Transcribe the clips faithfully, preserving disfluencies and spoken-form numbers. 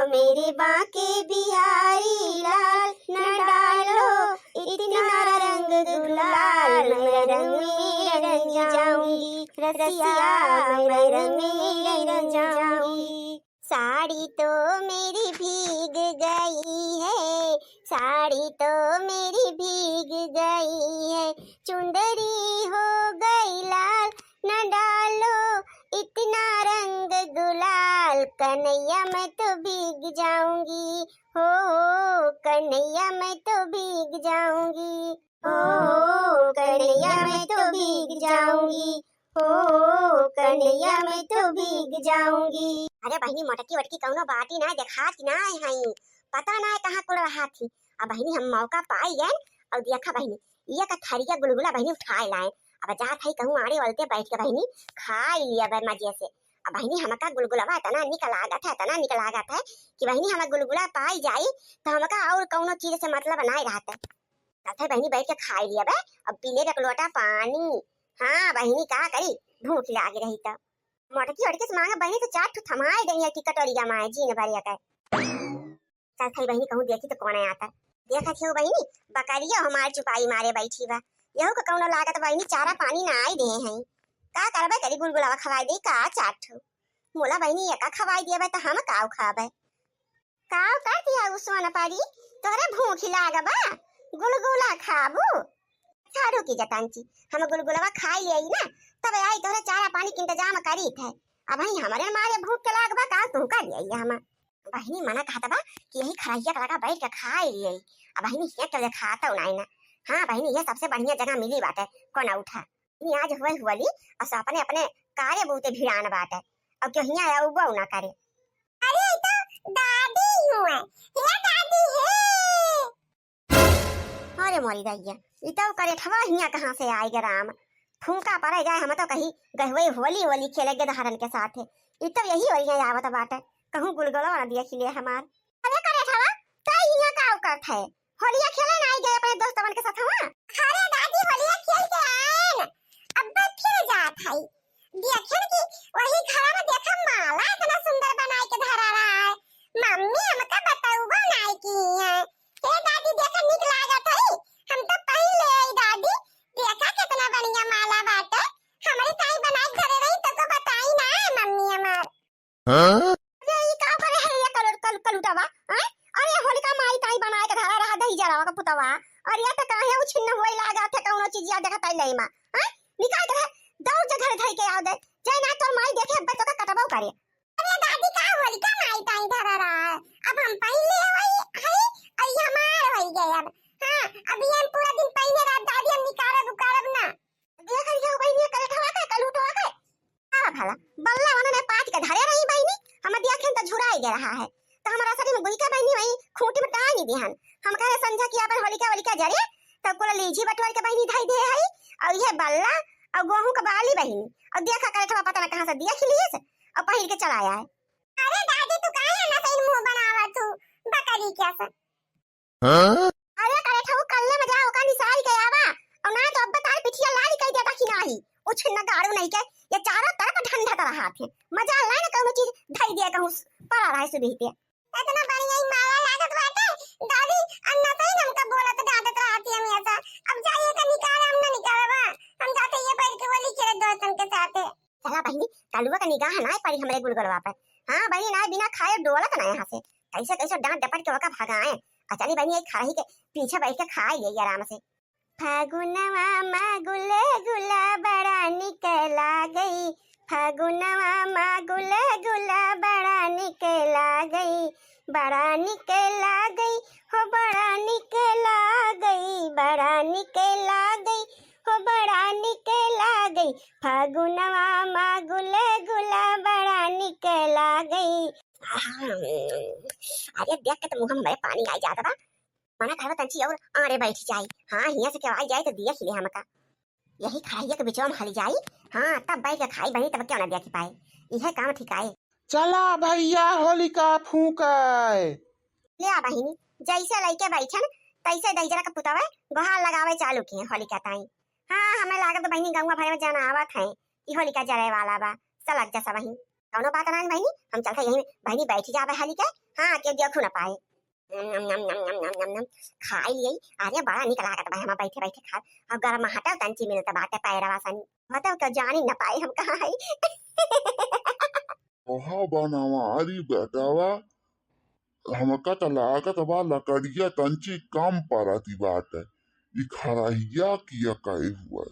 मेरे बांके बिहारी लाल, न डालो इतना रंग गुलाल, मैं रंग में रंग जाऊंगी, रसिया, मैं रंग में रंग जाऊंगी। साड़ी तो मेरी भीग गई है, साड़ी तो मेरी भीग गई है, चुंदरी हो गई लाल, न डालो इतना रंग गुलाल, कन्हैया मैं तो भीग जाऊंगी, हो, हो, कन्हैया मैं तो भीग जाऊंगी, हो, हो, कन्हैया मैं तो भीग जाऊंगी, हो, हो, कन्हैया मैं तो भीग जाऊंगी। अरे बहिनी, मोटकी वटकी कौनो बाटी ना देखात ना है, पता ना कहाँ कुल रहा थी। अब बहिनी हम मौका पाई गए और देखा बहिनी, ये का थरिया गुलगुला बहिनी उठाए लाए। अब जात है कहूँ आड़े वलते बैठ के बहिनी खाई लिया बे मजे से। अब बहिनी हमका गुलगुलवा इतना निक लागत है, इतना निक लागत है कि बहिनी हमें गुलगुला पाई जाई तो हमका और कौनो चीज से मतलब ना रहत। चलत है बहिनी बैठ के खाई लिया बे, अब पी ले एक लोटा पानी। हाँ बहिनी का करी, भूख लागी रही तो। मोटकी ओटकी से मांगा बहिनी तो चार ठो थमाए देनी है कि कटोरिया माए जीन भर के। चल थई बहिनी, कहूँ देखी तो कौन आता। देखत हो बहिनी, बकरिया हमार चुपाई मारे बैठी बा। यहू का कौनो लागत बहिनी, चारा पानी ना आई दे हैं। का करबे करी, गुलगुलावा खवाई दे का चार ठो। मोला बहिनी एका खवाई दिया बे तो हम काऊ खाबे। काऊ कर दिया उ सोन परी, तोहरे भूख लाग बा, गुलगुला खाबू। अच्छा रुकी जतांची, हम गुलगुलावा खाई ले आई ना, तब आई तोहरे चारा पानी के इंतजाम करी थे। अब ही हमारे मारे भूख के लाग बा, का तू कर ले आई हम। बहिनी मना कहत बा कि यही खरहिया के लगा बैठ के खाई लिये। अब बहिनी हिया के देखाता उनाई ना। हाँ बहिनी, ये सबसे बढ़िया जगह मिली बाटे, कौन उठा। बहिनी आज हुए हुअली और सब अपने अपने कार्य बूते भिड़ान बाटे। और क्यों हिया आया उबो ना करे। अरे ये तो दादी हुए, ये दादी है। अरे मोरी दैया, ई तो करेठवा हियाँ कहाँ से आए गे राम। फूंका पड़े जाए, हम तो कही गहुए होली होली खेले गे दहारन के साथे। ई तो यही ओरिया आवत बाटे, कहूँ गुलगुलवा न दिया खिले हमार। अरे करेठवा, तै हियाँ का करत है? होलिया खेले ना आई गए अपने दोस्तवन के साथ हुआ? अरे दादी, होलिया खेल के आएन, अब फिर जात है। देखेन कि वही घर में देखा माला इतना सुंदर बनाए के धरा रहा है। मम्मी हमका बतौबो नाई की है। हे दादी, देखा निक लागत है, हम तो पहिन ले आई दादी। देखा कितना बढ़िया माला बाटे, हमरे ताई बनाई धरे रही तो को बताई ना है मम्मी हमार। हाँ? अरे ई का करे है ये कलर कल कलुटावा, हैं? अरे होलिका माई ताई बनाए के धरा रहा दही जरावा का पुतवा। अरे ये तो काहे उछिन्न हुए लागत है कौनो चीज या देखत है ले माँ, हैं? निकाल के दौड़ जा घर धई के आओ दे, जय ना तोर माई देखे अब्बे तो का कटबो करे। अरे दादी, का होलिका माई ताई धरा रहा है? अब हम पहिन ले वही है, अई हमार होई गए अब। हाँ, अब ये हम पूरा दिन पहिने रहब दादी, हम निकारब उकारब ना। देख रही हो बहिनिया, करेठवा के, कलूठवा के। का भला, बल्ला वनने पात के धरे रही बहिनी, हम देखेन त झुराई दे रहा है। तो हमारा सरी में गुई के बहिनी वही खूंटी में टांग दिहन। हम कहे संझा की अपन होलिका वोलिका जरे, तब कुल लीझी बटोर के बहिनी धई दे है, और ये बल्ला और गोहूं का बाली बहिनी, और देखा करेठवा पता ना कहाँ से देख लिए से, और पहिर के चला आया है। अरे दादी, तू काहे ना सही मुंह बनावा तू, बकरी क्या सा? हाँ? अरे करेठऊ, कल्ले में जा ओका निसाई के आवा, और ना तो अब तार पिठिया लाल कई देता कि नाही। उछ न गाड़ू नहीं के, ये चारों तरफ ढंढत रहा थे। मजा ला ना कौनो चीज धई दिया कहूँ पड़ा रहा है सुबह के। इतना बढ़िया ही माला लागत बाटे, दादी, अन्ना तो ही हमका बोलत डांटत रहती है हमेशा। अब जाइए का निकाल, हम ना निकालबा, हम जाते ये बैठ के होली खेले दोस्तन के साथे। चला बहिनी, कलुआ का निगाह ना पड़ी हमरे गुलगुलवा पर। हाँ बहिनी, ना बिना खाए डोलत ना यहाँ से। कैसे कैसे डांट डपट के ओका भगाए। आ चली बहिनी, एक खरही के पीछे बैठ के खाए ले आराम से। फागुनवा मा गुले गुला बड़ा निक लागई, फागुनवा मा गुले गुला बड़ा निक लागई, बड़ा निक लागई, हो बड़ा निक लागई, बड़ा निक लागई, हो बड़ा निक लागई, फागुनवा मा गुले गुला बड़ा निक लागई। अरे देख के तो मुँह में पानी आई जाता बा। मना करबा तंची और आड़े बैठ जाई। हाँ, हियाँ से केवाई जाई तो दिया खिले हमका। यही खड़ाइया के बिचवा में हली जाई। हाँ, तब बैठ के खाई बहिनी, तब क्यों ना दिया खिपाए। इहे काम ठिकाए। चला भैया होलिका फूकाए। ले आ बहिनी, जैसे लइके बैठन, तैसे दहिजरा के पुतवे गोहार लगावे चालू किए होलिका ताई। हाँ, हमें लागत बहिनी गौवा भर में जनावत है, ई होलिका जरे वाला बा। चलत जा सब बहिनी। कौनो बात ना बहिनी, हम चलते यहीं बहिनी बैठ जाबे हाली के। हाँ, केहू देखू ना पाए। नम, नम, नम, नम, नम, नम, नम, नम। खाई लिये। अरे, बड़ा निक लागत बा, हम बैठे बैठे खा। अब गरम हटल तंची मिलत बाटे पैरवा सनी। मतलब, तो जानी न पाए हम कहाँ है। ओहा बनवारी बेटवा, हमका त लागत बा लकड़िया तंची कम परती बाटे। ई खरहिया किया कहे हुआ।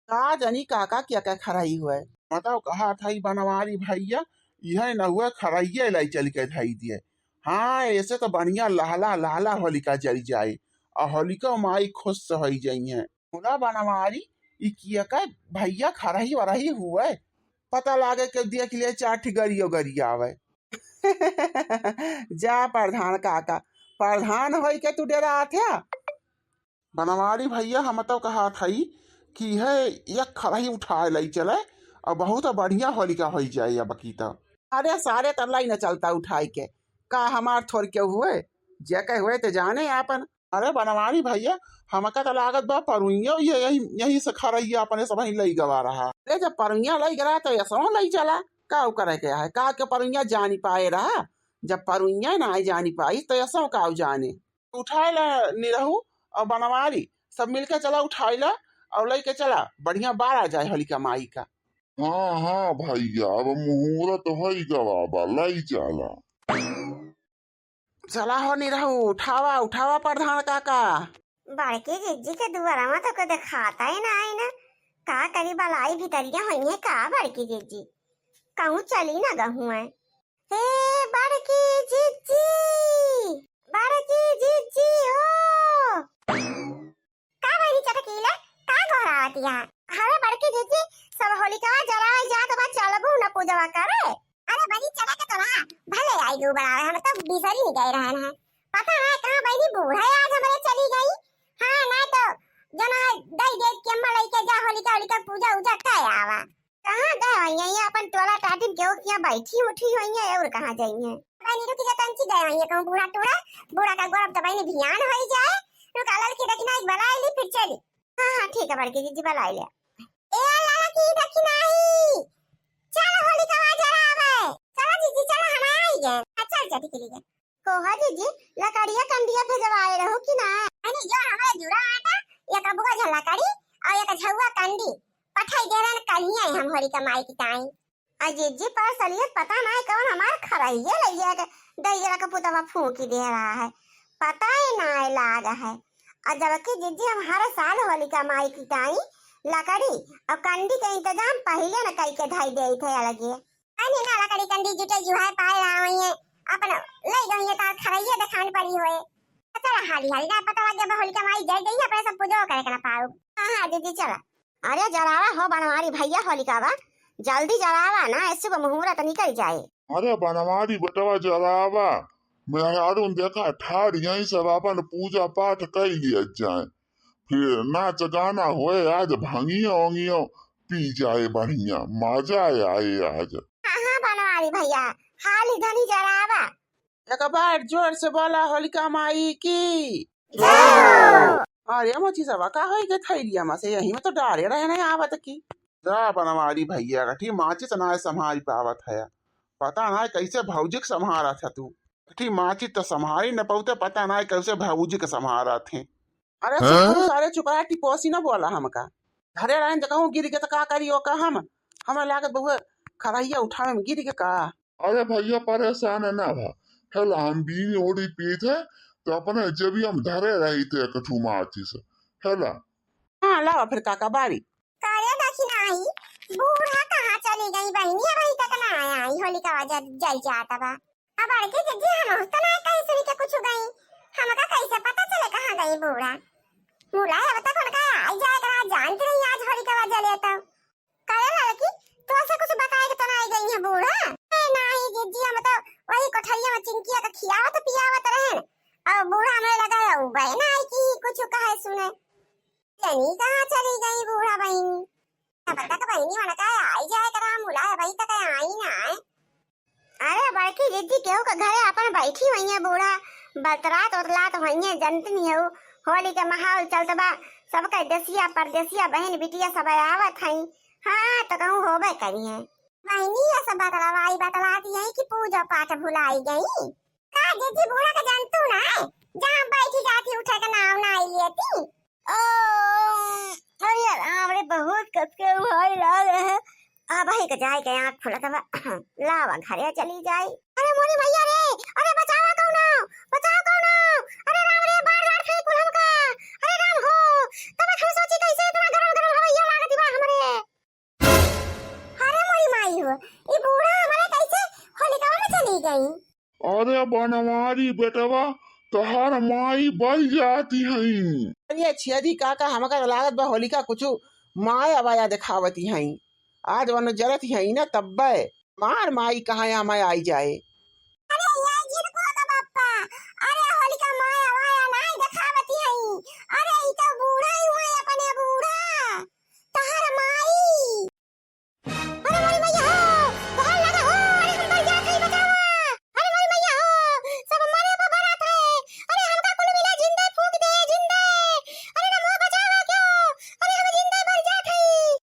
का जानी काका किया कहे खरही हुआ। मतलब, कहा था ई बनवारी भैया, इहे न हुआ खरहिया लाई चल के धई दिए। हाँ, ऐसे तो बढ़िया लहला लहला होलिका जल जाए और होलिका माई खुश होई जाई है। बोला बनवारी, ई किया कहे भैया खरही वरही हुआ। पता लागे के देख ले चार ठी गरियो गरियावे। जा प्रधान काका, प्रधान होई के तू डेरात है? बनवारी भैया, हम तो कहा था कि है एक खरही उठाए लाई चले और बहुत बढ़िया होलिका होई जाए अब की तो। अरे सारे त लाई न चलता उठाए के, का हमार थोर के हुए, जे के हुए ते जाने आपन। अरे बनवारी भैया, हमका त लागत बा परुइया ये यही, यही से खरहिया अपने सब ही लई गवा रहा। अरे जब परुइया लई गवा रहा तो यसो लई चला, का करे के है, का के परुइया जानी पाए रहा, जब परुइया ना जानी पाई तो यसो का जाने। उठाए ला निरहू और बनवारी, सब मिलके चला उठाए ला और लइके चला, बढ़िया बार आ जाए होलिका माई का। हाँ, हाँ भैया, अब मुहूर्त होई गवा बा, लई चला। चला हो निरहू, उठावा, उठावा प्रधान काका। बड़की जिज्जी के दुआरवा तो के देखाता ही ना आई ना। का करी, बलाई भितरिया होई है का बड़की जिज्जी? कहूँ चली ना गहुए। हे बड़की जिज्जी, बड़की जिज्जी हो। का भइली चटकीले, का गोहरावतिया? अरे बड़की जिज्जी, सब होलिका जरावे जात बा, चलबू न पूजवा करे? अरे बड़ी चला के तोरा भले आई गो बड़ावे, हम तो बिसरी नहीं गए रहन है। पता है कहाँ बहिनी बूढ़ा आज हमरे चली गई। हाँ, ना तो जना है दई दे के अम्मा लइके जा होलिका, होलिका पूजा उजा कर आवा। कहाँ गए होइहैं? ये अपन टोला टाटिन केहू किहाँ बैठी उठी होइहैं और कहाँ जइहैं? बहिनी रुक जा, तंची गए होइहैं कहूँ बूढ़ा टूढ़ा, बूढ़ा का गोरब तो बहिनी भियान होई जाए। रुका, ललकी दखिनाई के बलाई ली, फिर चली। हाँ, हाँ, ठीक है बड़की जिज्जी, बलाई ले। ए ललकी दखिनाई, चल होलिका जरावे। चला जिज्जी, चला, हम आई गए। हाँ, चल जा, ठीक है। कोहा जिज्जी, लकड़िया कंडिया भेजवाए रहू कि ना? अरे जो हमारे जुड़ा आटा, एक अबुआ झल्ला करी और एक झउआ कंडी पठाई दे रहन कलिया हम होलिका माई की ताई। आ जिज्जी, पर सलियत पता ना है कौन हमार खरहिया लइया के दैया के पुतवा फूंकी दे रहा है, पता ही ना है लाग है। और जबकि जिज्जी हम हर साल होलिका माई की ताई लकड़ी और कंडी के इंतजाम पहले न कई के धई देई थे अलगे। अरे ना लकड़ी कंडी जुटे जुहाए पाए रहा होइहैं, अपन लई गई है तार खरहिया देखान पड़ी होए। चला हाली हाली ना पता लग गया होलिका माई जल गई है, अपने सब पूजा करे के ना पाऊ। हाँ, हाँ जिज्जी चला। अरे जरावा हो बनवारी भैया होलिका बा, जल्दी जरावा ना, ऐसे को मुहूर्त निकल जाए। अरे बनवारी बेटवा जरावा, मेहरारून देखा ठाड़ यहीं सब अपन पूजा पाठ कर लिया जाए, फिर नाच गाना होए, आज भंगियो ओंगियो पी जाए, बढ़िया मजा आए आज। हाँ, हाँ बनवारी भैया, हाली धनी जरावा। एक बार जोर से बोला होलिका माई की जय हो। अरे मोची सबा का होई के थैलिया में से यही में तो डारे रहे नहीं आवत की। जा बनवारी भैया, कठी माचिस ना संभाल पावत है, पता ना कैसे भौजी के संभारा था तू। कठी माचिस तो संभाली न पौते, पता ना कैसे भौजी के संभारा थे। अरे हाँ? सुखरू सारे चुकरा टिपोसी न बोला हमका। घरे रहन त कहूँ गिर के त का करी ओका हम। हमें लागत बहुए खरहिया उठावे में गिर के का। अरे भैया परेशान ना भा, हेला हम बीड़ी ओड़ी पीत है तो अपने जेबिया में धरे रही थे कठू माचिस, हेला। हाँ लावा फिर काका बारी। काया दखिनाई, बूढ़ा कहाँ चली गई बहिनी, अबही तक ना आया आई, होलिका जल जाता बा। अब बड़की जिज्जी हम तो ना कहीं सुनी के कुछ गई, हमका कैसे पता चले कहाँ गई बूढ़ा? मुला अब तक उनका आई जाए करा, जानती नहीं आज होलिका जले तो। करे लड़की, तो ऐसे कुछ बताए के तो ना आई गई है बूढ़ा? ए, नहीं जिज्जी, हम तो वही कोठरिया में चिंकिया का खियावत पियावत रहन, और बूढ़ा हमें लगा है उबे ना आई कि कुछ कहे सुने। जनी कहाँ चली गई बूढ़ा बहिनी? अब तक बहिनी मन का आई जाए करा, मुला अबही तक आई ना है। अरे बड़की जिज्जी केहू के घरे अपन बैठी हुई है बूढ़ा, बतरात उतलात हुई है, जनत नहीं हो। होली के माहौल चलत बा, सबके देसिया परदेसिया बहन बिटिया सब आवत हई। हाँ, तो कहूँ होबे करी है। बहिनी, ये सब बतलवाई बतलाती है कि पूजा पाठ भुलाई गई। का जिज्जी, बूढ़ा के जानतू ना है, जहाँ बैठी जाती उठे के नाम ना लेती। ओ, अरे राम रे, बहुत कस के उहाई लाग है। अब ही के जाए के आँख खुलत बा। लावा घरे चली जाई। अरे मोरी मैया रे, अरे बचावा कौनो, बचावा कौनो। अरे राम रे, बाढ़ लाग है कुल हमका। अरे राम हो, तब हम सोची कैसे इतना गरम गरम हवैया लागत बा हमरे। अरे मोरी माई हो, ई बूढ़ा हमारे कैसे होलिका में चली गई? अरे बनवारी बेटवा, तोहार माई बरियाती हई। अरे छियरी काका, हमका तो लागत बा होलिका कुछ माया वाया दिखावती हई। आज वनो जरत हई ना तब्बे। मार माई कहाँ हमें आई जाए। अरे ये जिनको का बप्पा, अरे होलिका माया वाया नाई दिखावती हई। अरे ई तो बूढ़ा ही हुआ है, अपने बूढ़ा। तहर माई। अरे मोरी मैया हो, बाहर लगा हो, अरे हम मर जात हई, बचावा। अरे मोरी मैया हो, सब मरे पर बरात है। अरे हमका कुल मिला जिंदे फूंक दे, जिंदे। अरे नमो बचावा क्यों? अरे हम जिंदे मर जात हई।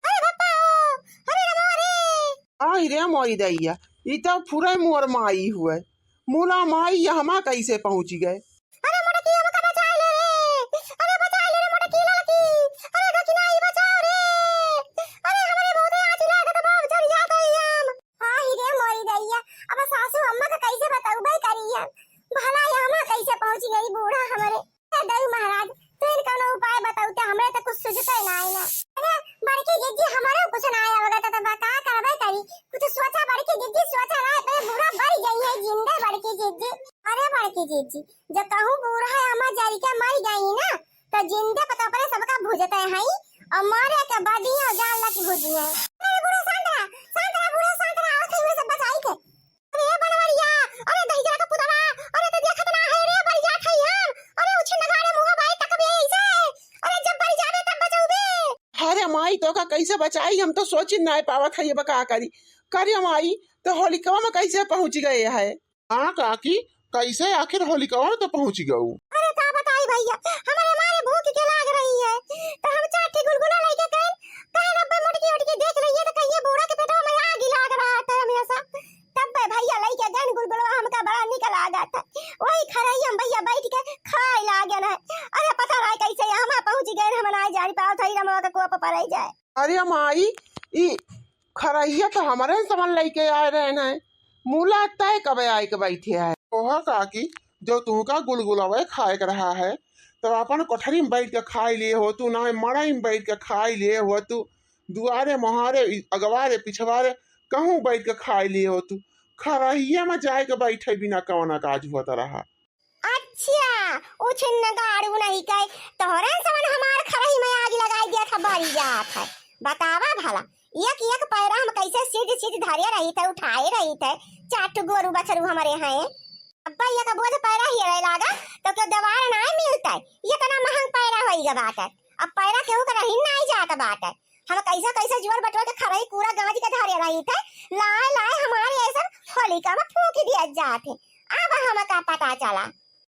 अरे बप्पा हो, अरे नमो रे। आई रे मोरी दैया, ई तो फुरे मोर माई हुए। मुला माई यहमा कैसे पहुँची गए? अरे मोटकी, हमका बचाई ले रे। अरे बचाई ले रे मोटकी ललकी। अरे दखिनाई बचाओ रे। अरे हमरे बहुते आँच लागत बा, जर जात हई हम। हाँ ही रे मोरी दैया, अब सासू अम्मा का कैसे बतौबे करी हम? भला यहमा कैसे पहुँची गई बूढ़ा हमरे? हे दई महाराज, तू इन कौनो उपाय बताऊ त, हमरे त कुछ सुझते नाई ना। अरे बड़की जिज्जी, हमरे कुछ नाई आवत त बा, का करबे करी? कुछ सोचा बड़की जिज्जी, सोचा ना, इतने बूढ़ा बरि गई है जिंदे बड़की जिज्जी। अरे बड़की जिज्जी, जो कहूँ बूढ़ा है अम्मा जरि के मरि गई ना, तो जिंदे पता पड़े सबका भुजते हैं और मारे के बदिया जान लग भुजिए। अरे बूढ़ा शांत रहा, शांत रहा बूढ़ा, शांत रहा, और सब बचाई के। अरे बनवरिया, अरे दहिजरा का पुतवा, अरे तो देखत ना है रे, बरि जात हई हम। अरे उछिन नगाड़े मुँह बाई तकबे ऐसे, अरे जब बरि जाबे तब बचौबे। अरे माई, तो का कैसे बचाई, हम तो सोच ही नाई पावत है, ये बा का करी। करे माई, तो होलिकवा में कैसे पहुँच गए है? हाँ काकी, कैसे आखिर होलिकवा में तो पहुँच गऊ? अरे का बताई भैया, हमारे मारे भूख के लाग रही है, तो हम चार ठे गुलगुला लेके गए, कहे रब्बे मोटकी ओटकी देख रही है तो कहिए बूढ़ा के पेटवा में आग ही लाग रहा था हमेशा। तब बे भैया लइके गन गुलगुलवा हमका बड़ा निक लागत है। वही खरहिया में भैया बैठ के खाए लागन है। अरे पता ना कैसे यहाँ पहुँच गए, हम ना जान पाओ थई रमवा के कोप पड़े जाए। अरे माई, ई खरहिया तो हमारे समन लइके आए रहे न। मूला तय कबे आए के बैठे है। ओहा काकी, जो तुमका गुलगुलवे खाए के रहा है, तब अपन कोठरी में बैठ के खाई लिए हो तू, ना मड़ई में बैठ के खाई लिए हो तू, दुआरे मोहारे, अगवारे पिछवारे कहूँ बैठ के खाई लिए हो तू। खरहिया में जाए के बैठे बिना कवना काज होत रहा। अच्छा, उ छिन्नगाड़ू नहीं कहे, तोहरे समन हमार खरही में आग लगाई दिया था, बरी जात है। बतावा भला, एक एक पैरा हम कैसे सीध सीध धरे रही थे, उठाए रही थे, चार ठो गोरू बछरू हमारे हैं। अब्बा एक बोझ पैरा हेरे लागा, तो क्यों दवार नाय मिलता है, इतना महंग पैरा होई गा बाटे। अब पैरा केहू के रही नाय जात बाटे। हम कैसे कैसे जुअर बटोर के खरही कूड़ा गांज के धरे रही थे, लाए लाए हमारे ऐसा होलिका में फूंक दिया जात है। अब हमका पता चला।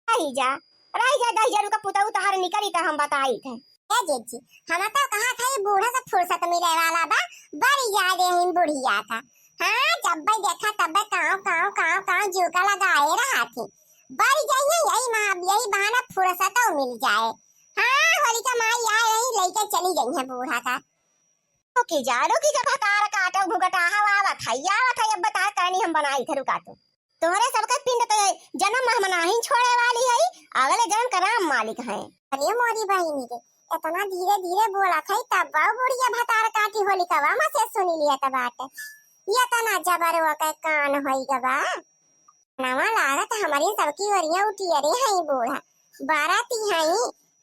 रही जा, रही जा, दहिजरू का पुतऊ तहार निकली त हम बताई थे। ए जीजी, हम तो कहा था ये बूढ़ा से फुर्सत मिले वाला बा, बड़ी याद है इन बुढ़िया का। हाँ, जब भी देखा तब भी काव, काव, काव, काव जू का लगाए रहा थी। बड़ी गई है, यही माँ, यही बहाना फुर्सत मिल जाए। हाँ, होलिका माई आए रही, लेके चली गई है बूढ़ा का। रुकी जा, रुकी जा, भतार काटो घुघटा, हवा आवत है, आवत है, अब बता कहनी हम बनाई थे, रुका तू। तोहरे सबके पिंड तो ये जन्म में हम नाहीं छोड़े वाली है, अगले जन्म का राम मालिक हैं। अरे मोरी बहिनी रे, इतना धीरे धीरे बोला था, तब बाऊ बुढ़िया भतार काटी होलिकवा में से सुनी लिया त बाटे। ये तना जबर वो के कान होई गवा। नवा लागत हमारी सबकी ओरिया उठी, अरे हई बूढ़ा, बाराती हई,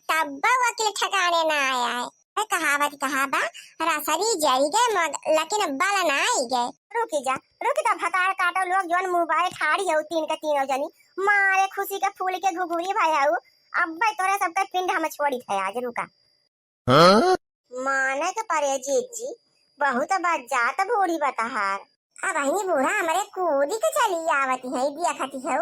तब वकील ठिकाने ना आया है। ए, कहावत कहा बा, रसरी जरी गए मग, लेकिन बल ना आई गए। रुकी जा, रुकी जा, भतार काटो लोग, जौन मुंह बाए ठाड़ी हो, तीन के तीनों जनी, मारे खुशी के फूल के घुघुरी भय हो। अब भाई तोरे सबके पिंड हम छोड़ी थे आज, रुका। हाँ? माने के परे जीत जी, बहुत बज्जात बूढ़ी बतहार। अब अहिनी बूढ़ा हमरे कूदी के चली आवती है, देखती हो।